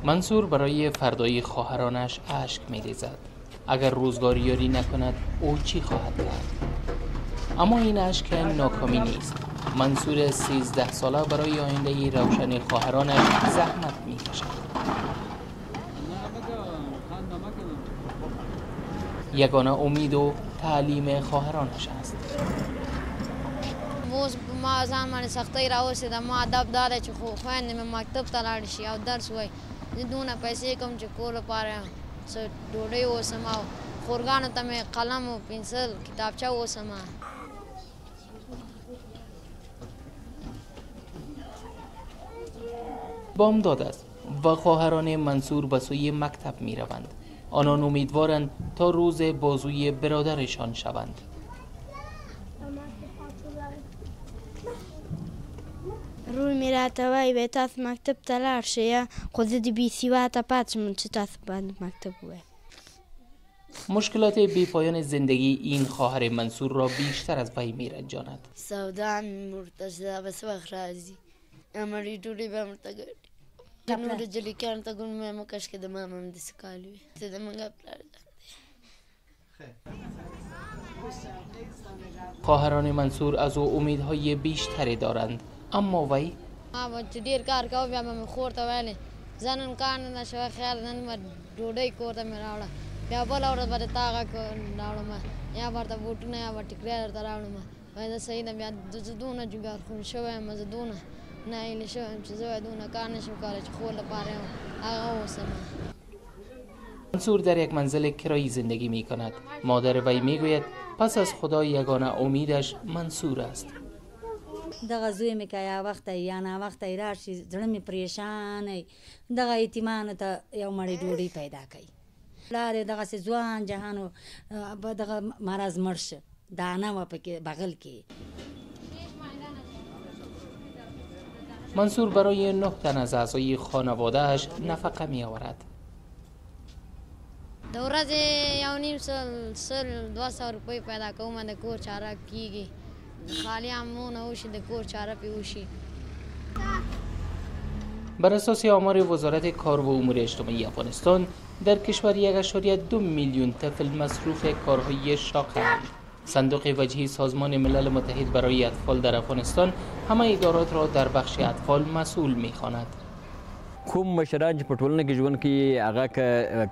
منصور برای فردای خواهرانش اشک می‌ریزد. اگر روزگار یاری نکند او چی خواهد کرد؟ اما این اشک ناکامی نیست. منصور 13 ساله برای آینده روشن خواهرانش زحمت می‌کشد. یگانه امید و تعلیم خواهرانش است. اوس ما ځان باندې سختۍ راوستې ده. ما ادب دا دی چې خویندې مې مکتب ته لاړې شي او درس ووایي. زه دونه پیسې کوم چې کور لپاره څه ډوډۍ اوسم او خورګانو ته مې قلم او پنسل کتابچه اوسم. بامداد است و خواهران منصور به سوی مکتب می روند. آنان امیدوارند تا روز بازوی برادرشان شوند. ورور مې راته وایي به تاسو مکتب ته لاړ شئ، خو زه د بې سواده پاتې شم چې تاسو باندې مکتب ووایم. مشکلات بی پایان زندگی این خواهر منصور را بیشتر از وی می رنجاند. سودا مې ورته چې به څه وخت راځي، مړې ډوډۍ به ورته ګټي. نورو جلیکانو ته ګورم، وایم کاشکې د ما هم داسې کال وي چې د موږ پلار دی. خواهران منصور از او امیدهای بیشتری دارند، اما وی ما به چې ډېر کار کوو بیا به مې خور ته ویلې زه نن کار نه ده شوی، خیر نن به ډوډۍ کور ته مې راوړه، بیا بله ورځ به د تا غږ راوړم، یا به ورته بوټونه یا به ټیکری درته راوړم. وایي زه صحیح ده. بیا زه دونه جګرخون شوی یم، زه دونه ناهیلې شوی یم چې زه وایي دونه کار نه شم کولی چې خور لپاره هغه اوسم. منصور در یک منزل کرایی زندگی می کند. مادر وی می گوید پس از خدا یگانه امیدش منصور است. دغه زوی مې که یا وخته یا ناوخته راشي زړه مې پریشان دغه یتیمانو ته یو مړی ډوډۍ پیدا کوي. پلار یې دغسې ځوان جهان په دغه مرض مړ شه، دانه وه پکې بغل کې. منصور برای 9 تن از اعضای خانواده‌اش نفقه می آورد. د ورځې 1.5 سل 200 روپۍ پیدا کوم، د کور چاره کیږي، خالی هم وشي، د کور چاره پې وشي. بر اساس آمار وزارت کار و امور اجتماعی افغانستان در کشور 1.2 میلیون طفل مصروف کارهای شاقه. صندوق وجهی سازمان ملل متحد برای اطفال در افغانستان همه ادارات را در بخش اطفال مسئول می‌خواند. کوم مشران چې په ټولنه کې ژوند کوي، هغه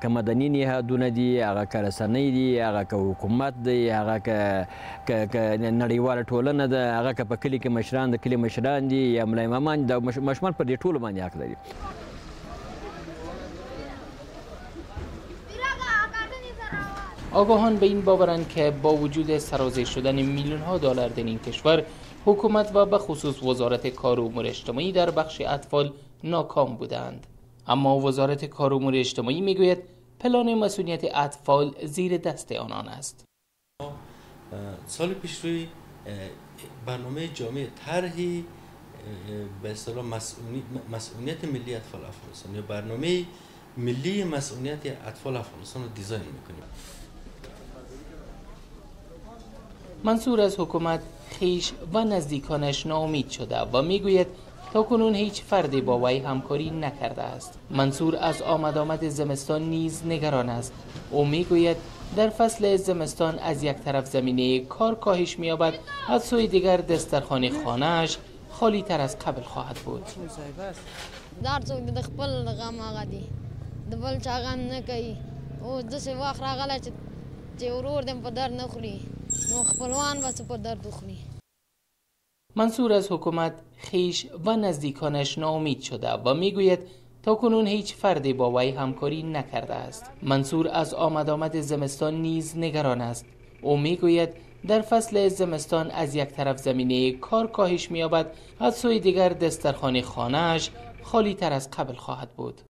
که مدني نهادونه دي، هغه که رسنۍ دي، هغه که حکومت دی، هغه که نړیواله ټولنه ده، هغه که په کلي کې مشران د کلي مشران دي یا ملا امامان، دا ماشومان پر دې ټولو باندې حق لري. آگاهان به این باورند که با وجود سرازیر شدن میلیون ها دلار در این کشور، حکومت و به خصوص وزارت کار و امور اجتماعی در بخش اطفال ناکام بودند. اما وزارت کار و امور اجتماعی میگوید پلان مسئولیت اطفال زیر دست آنان است. سال پیش روی برنامه جامع طرحی به اصطلاح مسئولیت ملی اطفال افغانستان یا برنامه ملی مسئولیت اطفال افغانستان رو دیزاین میکنیم. منصور از حکومت، خویش و نزدیکانش ناامید شده و میگوید تا کنون هیچ فردی با وی همکاری نکرده است. منصور از آمد زمستان نیز نگران است. او میگوید در فصل زمستان از یک طرف زمینه کار کاهش می‌یابد، از سوی دیگر دسترخوان خانه‌اش خالی تر از قبل خواهد بود. هر څوک د خپل غم هغه دی، د بل چا غم نه کوي. اوس داسې وخت راغلی چې ورور دې په درد نه خوري، نو خپلوان به څه په درد وخوري. منصور از حکومت، خویش و نزدیکانش ناامید شده و میگوید تا کنون هیچ فردی با وی همکاری نکرده است. منصور از آمد زمستان نیز نگران است. او میگوید در فصل زمستان از یک طرف زمینه کار کاهش می‌یابد، از سوی دیگر دسترخوان خانه‌اش خالی تر از قبل خواهد بود.